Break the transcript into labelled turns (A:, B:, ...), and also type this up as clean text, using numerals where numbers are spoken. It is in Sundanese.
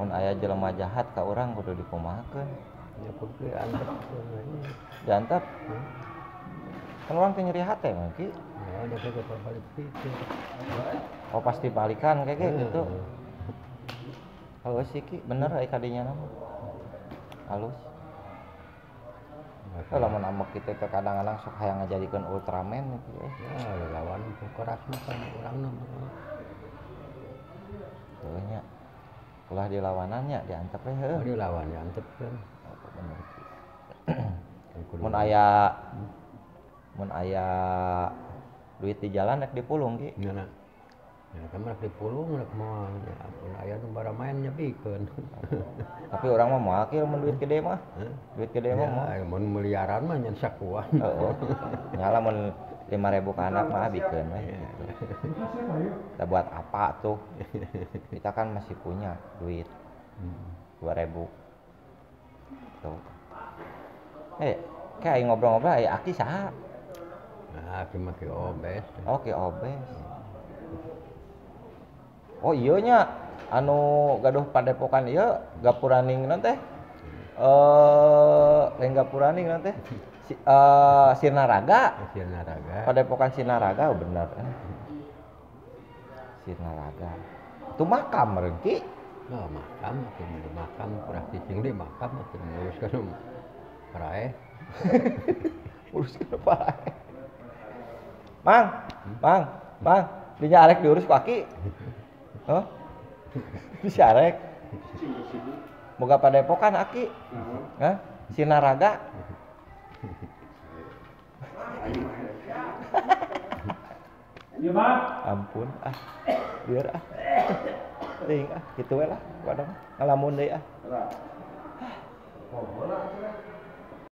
A: Mun aya jelema jahat ka urang kudu dikumahakeun.
B: Ya kudu diantep.
A: Diantep. Kan urang teh nyeri hate mah Ki.
B: Ya ada ke balik pikir.
A: Oh pasti balikan kayak gitu. Halus sih Ki, bener ai kadinya mah. Halus. Kalau lamun ambek kitu teh kadang-kadang sok hayang ngajadikeun Ultraman gitu ya.
B: Ya lawan keras mah kan urangna mah.
A: Heuh nya. Ulah dilawanannya diantep we heuh.
B: Oh, dilawan diantep kan.
A: Bener Ki. Mun aya mun aya duit di jalan rek dipulung Ki.
B: Nya. Ya kan rek dipulung rek moal mun aya nu baramaen nya bikeun.
A: Tapi urang mah moal Ki mun duit gede mah. Duit gede mah moal.
B: Ya mun miliaran mah nya sakuan.
A: Heeh. Nya lamun 5.000 ka anak mah bikeun we gitu. Kita buat apa tuh? Kita kan masih punya duit. 2.000. Tuh. Kayak aing ngobrol-ngobrol aya Aki saha?
B: Nah, Aki mah Ki Obes.
A: Oh, Ki Obes. Oh iya nya anu gaduh padepokan ieu gapuraning naon teh? Lain gapuraning naon teh? Sirnaraga.
B: Sirnaraga.
A: Padepokan Sirnaraga, oh bener. Sirnaraga. Itu makam meureun Ki.
B: Oh, makam, atuh di makam pernah cicing di makam atuh nguruskeun paraeh.
A: Nguruskeun paraeh. Mang, Mang, Mang, dinya arek diurus ku Aki. Hah? Bisa arek. Boga padepokan Aki. Hah? Sirnaraga.
C: Iya, Bang.
A: Ampun ah. Biar ah. Teuing ah, kitu we lah kadang ngalamun deui ah.